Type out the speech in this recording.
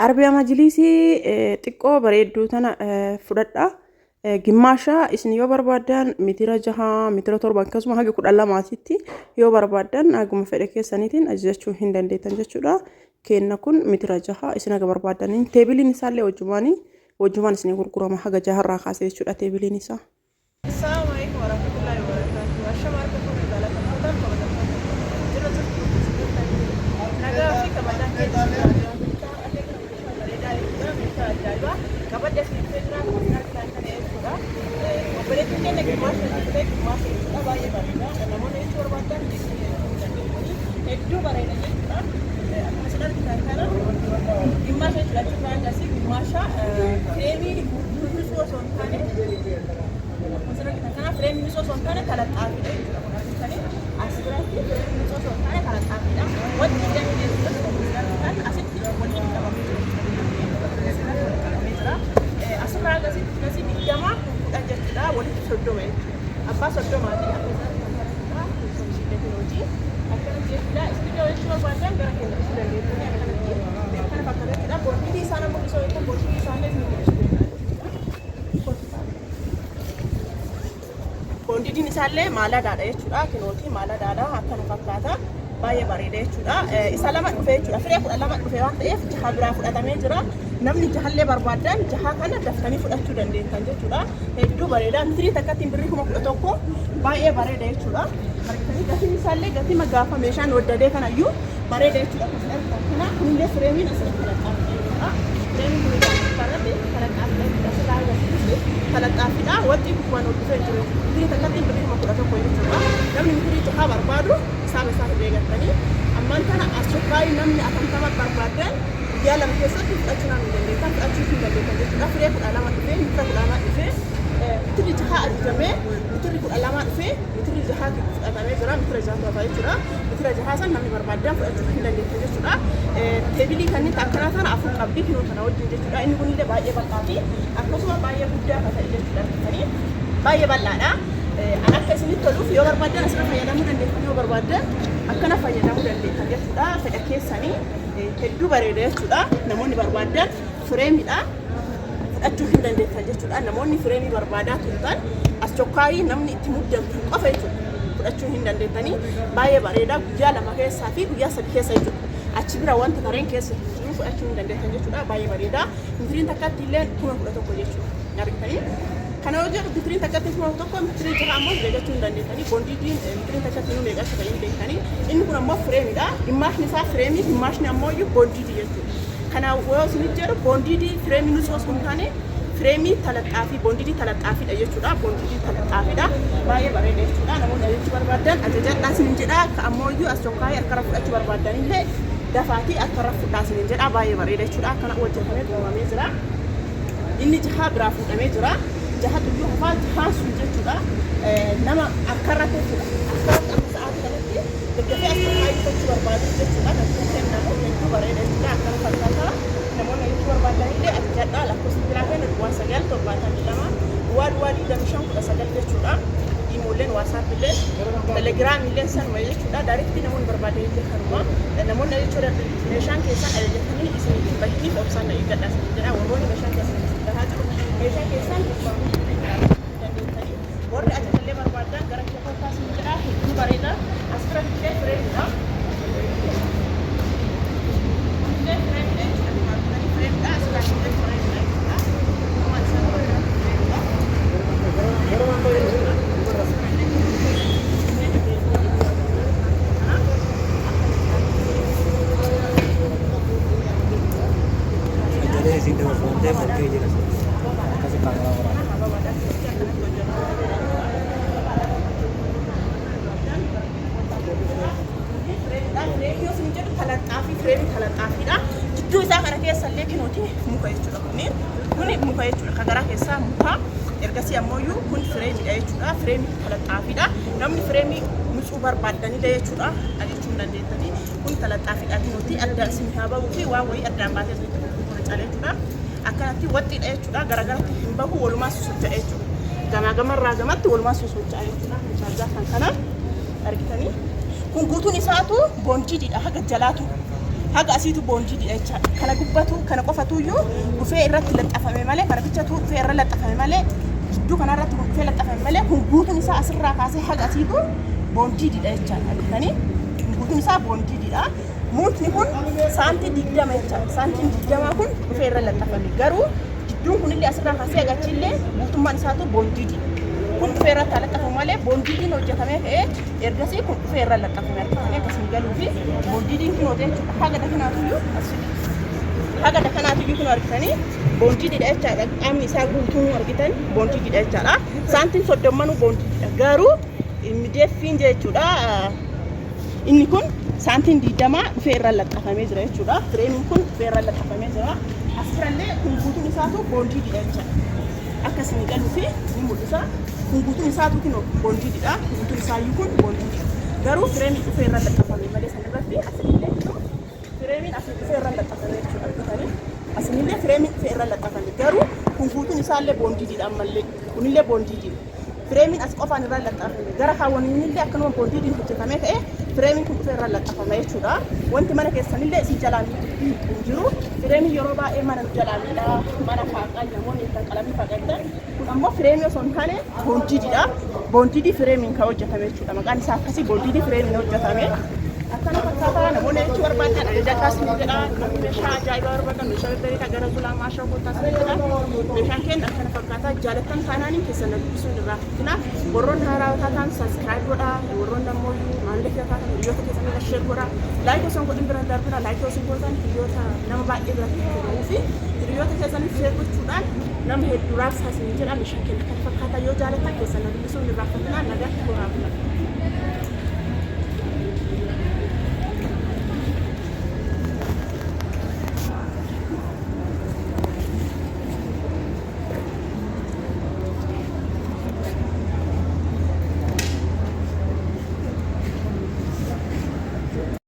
Arbiyaa majliisii xiqqoo bareedduu tana fudhadha. Gimmaasha isin yoo barbaaddan mitira 6, mitira 7, akkasuma haga 12titti yoo barbaaddan haguma fedhe keessaniitiin ajajachuu hin dandeettan jechuudha. Keenna kun mitira 6, isin haga barbaaddaniin teebiliin isaallee wajjumaanii wajjumaan isinii gurgurama haga jaharraa kaasee jechuudha teebiliin isaa. Assalamu alaikum warahmatullahi wabarakatuh. Ashama harka fuune, jaalatamtootaaf kabajamtoota jira jirtu nagaa fi kabajaan keessa meeshaa bareedaa jechuudha. Meeshaa ajaa'ibaa qabadde asii dhufee jira, akkuma isin argitan kana jechuudha. Obboleettiin keenya gimmaasha jettee gimmaasha jechuudha, baay'ee bareeda. Namoonni jechuu barbaadan jechuu dandeessanii, hedduu bareeda jechuudha. Akkuma isin argitan kana gimmaasha jechuudha. Achirraa akkasii gimmaasha fireemii mul'isuu osoo hin taane, akkuma isin argitan kana fireemii mul'isuu osoo hin taane talaxxaafiidha jechuudha. Kun argitanii as biratti fireemii mul'isuu osoo hin taane talaxxaafiidha. Wanti hidhamee jechuudha. Akkuma isin argitan asitti waliin qabamee jira jechuudha. Asirratti waliin qabamee jira. Asirraa akkasitti akkasii 20, 10 jechuudha. Walitti 30 jechuudha. Abbaa 30ti akkuma isin argitan kana jechuudha. Kun teekinooloojii akkanatti jechuudha. Isin jechuu barbaadan gara keenya dhufuu dandeessanii akkanatti kana fakkaata jechuudha. Boordiin isaan ammoo osoo hin boordiin isaallee isin mul'isuu danda'a jechuudha. Boondidiin isaallee maaladaadha jechuudha. Kinootii maaladaadha, akkana fakkaata. Baay'ee bareeda jechuudha. Isa lama dhufe jechuudha. Firee 12 dhufe waan ta'eef jaha biraa fudhatamee jira. Namni jahallee barbaadan jaha kana daftanii fudhachuu dandeettan jechuudha. Hedduu bareeda. Mitirii takkatti birrii 11,000, baay'ee bareeda jechuudha. Argitanii, gatiin isaallee gatii gaafa meeshaan waddadee kanayyuu bareeda jechuudha. Akkuma argitan kana kunillee fireemiin asirratti kalaqaafidha jechuudha. Fireemiin kun irratti kalaqaafidha jechuudha. Asirraa agarsiisutti kalaqaafidha. Wanti waan ol dhufee jiru jechuudha. Mitirii takkatti birrii 11,000 jechuudha. Namni mitirii jaha barbaadu hisaaba isaa herreegattanii ammaan tana as chokkaayii namni afantama barbaadan guyyaa 2 keessatti fudhachuu namni dandeettan fudhachuu hin dandeettan jechuudha. Firee 12 dhufee, mitira 12 dhufee, mitirri jaha ajajamee, mitirri 12 dhufee, mitirri jaha fudhatamee jira. Mitira jaha to'ata jechuudha. Mitira jaha san namni barbaadan fudhachuu hin dandeettan jechuudha. Teebilii kanneen akkanaa tana afur qabdi kinoo tana wajjin jechuudha. Inni kunillee baay'ee bal'aa fi akkasuma baay'ee guddaa kan ta'e jechuudha. Argitanii, baay'ee bal'aadha. An akka isinitti toluuf yoo barbaadan asirra fayyadamuu dandeettan, yoo barbaadan akkana fayyadamuu dandeettan jechuudha. Fedha keessanii, hedduu bareeda jechuudha. Namoonni barbaadan fireemidha. Fudhachuu hin dandeettan jechuudha. Namoonni fireemii barbaadaa turtan as chokkaayii namni itti muddamtan qofa jechuudha. Fudhachuu hin dandeettanii, baay'ee bareeda, guyyaa 2 keessaa fi guyyaa 3 keessa jechuudha. Achi bira wanta tareen keessa jiru fudhachuu hin dandeettan jechuudha. Baay'ee bareeda. Mitiriin takkatti illee 11,000 jechuudha. Argitanii? Kana yoo jedhu mitiriin takkatti 11,000, mitirii jaha ammoo jechuu hin dandeettanii. Boondiidiin mitiriin takkatti nu meeqa akka ta'e hin beektanii. Inni kun ammoo fireemidha. Gimmaashni isaa fireemii, gimmaashni ammoo iyyuu boondiidii jechuudha. Kana yoo isin jedhu boondiidii fireemii nuti osoo hin taane fireemii talaxxaafii, boondiidii talaxxaafiidha jechuudha. Boondiidii talaxxaafiidha. Baay'ee bareeda jechuudha. Namoonni ajajachuu barbaadan ajajadhaa isin jedha. Akka ammoo iyyuu as chokkaayii harkarra fudhachuu barbaadan illee dafaatii harkarra fudhaa isin jedha. Baay'ee bareeda jechuudha. Akkana hojjetamee xumuramee jira. Inni jahaa biraa fuudhamee jira. Jahatu iyyuu hafaa, jahaan sun jechuudha. Nama harkarratti jechuudha. Harkarratti amma sa'aatii kanatti daddafee as chokkaayii bitachuu barbaadu jechuudha. Kan kennamu hedduu bareeda jechuudha. Akkana fakkaata. Namoonni ajajachuu barbaadan illee ajajadhaa. Lakkoofsi bilbilaa keenya 09 72 00 25 19 jechuudha. Iimoolleen, waasaappiilleen, telegiraamiilleen sanuma jechuudha. Daarektii namoonni barbaadan illee kanuma. Namoonni ajajachuu meeshaan keessan ajajatanii isin hin bahiniif obsaan na eeggadha isin jedha. Warroonni meeshaan keessan isin bahaa jiru, meeshaa keessan dandeettanii warri ajajallee barbaadan gara kee isin jedha. Hedduu bareeda. As biratti illee fireemidha. Kunillee fireemidha jechuudha. Fireemidha. As biratti illee fireemidha jechuudha. Uumamaan isaa fireemidha. Sagalee isin dabarsu waan ta'eef ol ka'ee jira. Akkasi kaameraa waraaba. Fireemii isin jedhu talaxxaafii, fireemii talaxxaafiidha. Jidduu isaa kana keessa illee kinooti muka jechuudha kuni. Kuni muka jechuudha. Kan garaa keessaa muka. Ergasii ammoo kun fireemiidha jechuudha. Fireemii talaxxaafiidha. Namni fireemii nutsuu barbaaddanillee jechuudha. Ajajachuu hin dandeettanii. Kun talaxxaafiidha kinooti. Adda isin haa bahuu fi waan wayii addaan baatee isinitti gurguruu caala jechuudha. Akkanatti waxxiidha jechuudha. Garagaratti hin bahu, walumaa sosocho'a jechuudha. Gamaa gamarraa gamatti walumaa sosocho'a jechuudha. Chaarjaa kan kana argitanii. Kun guutuun isaatu boondiidha haga jalaatu. Haga asiitu boondiidha jechaadha. Kana gubbatu kana qofatuyyuu dhufee irratti laxxafame malee, kana bichatu dhufee irra laxxafame malee, jidduu kanarratti kun dhufee laxxafame malee, kun guutuun isaa asirraa kaasee haga asiitu boondiidha jechaadha. Argitanii, kun guutuun isaa boondiidha. Mukni kun saantii 20 jechaadha. Saantiin 20 kun dhufee irra laxxafame, garuu jidduun kunillee asirraa kaasee haga achiillee guutummaan isaatu boondiidha. Kun dhufee irratti haa laxxafamu malee, boondiidiin hojjetamee ka'ee ergasii kun dhufee irra laxxafame. Argitanii, akkasuma galuu fi boondiidiin kun jechuudha. Haga dakanaatuyyuu as fide. Haga dakanaatuyyuu kun argitanii boondiidha jechaadha. Qaamni isaa guutuun argitan boondiidha jechaadha. Saantiin 30nuu boondiidha. Garuu mideeffiin jechuudha. Inni kun saantiin 20 dhufee irra laxxafamee jira jechuudha. Fireemiin kun dhufee irra laxxafamee jira. Asirrallee kun guutuun isaatu boondiidha jechaadha. Akka isin galuu fi ni mul'isa. Kun guutuun isaatu kun boondiidha. Guutuun isaayyuu kun boondiidha. Garuu fireemiin dhufee irra laxxafame malee sanirratti asinillee fireemiin asii dhufee irra laxxafame jechuudha. Argitanii, asinillee fireemiin dhufee irra laxxafame, garuu kun guutuun isaallee boondiidha ammallee. Kunillee boondiidha. Fireemiin as qofaan irra laxxafame. Gara kaawwaniinillee akkanuma boondiidiin hojjetamee ka'ee fireemiin kun dhufee irra laxxafame jechuudha. Wanti mana keessanillee isin jalaa hin jiru. Fireemiin yeroo baay'ee mana nu jalaa miidhaa, mana faaqaa namoonni ittiin qalamii faaqatan. Kun ammoo fireemii osoo hin taane boondiidha. Boondiidii fireemiin kan hojjetame jechuudha. Maqaan isaa akkasii, boondiidii fireemiin hojjetame. Akkana fakkaataa namoonni jechuu barbaadan ajajadhaas ni jedha. Namni meeshaa ajaa'ibaa barbaadan, meeshaa babbareedaa gara Zulaa Maashaa kootaas ni jedha. Meeshaan keenya akkana fakkaataa, jaalattan taanaaniin keessan na dubbisuun irraa fitina. Warroonni haaraa taatan subscribe godhaa. Warroonni ammoo maamila kee taatan hiriyoota keessan irra share godhaa. Like osoo hin godhin bira darbina. Like osoo gootan hiriyoota nama baay'ee biratti akka gahuu fi hiriyoota keessaniif share gochuudhaan nama hedduu raabsaa isin jedha. Meeshaan keenya akkana fakkaataa, yoo jaalattan keessan na dubbisuun irraa fitina. Nagaatti horaa bula.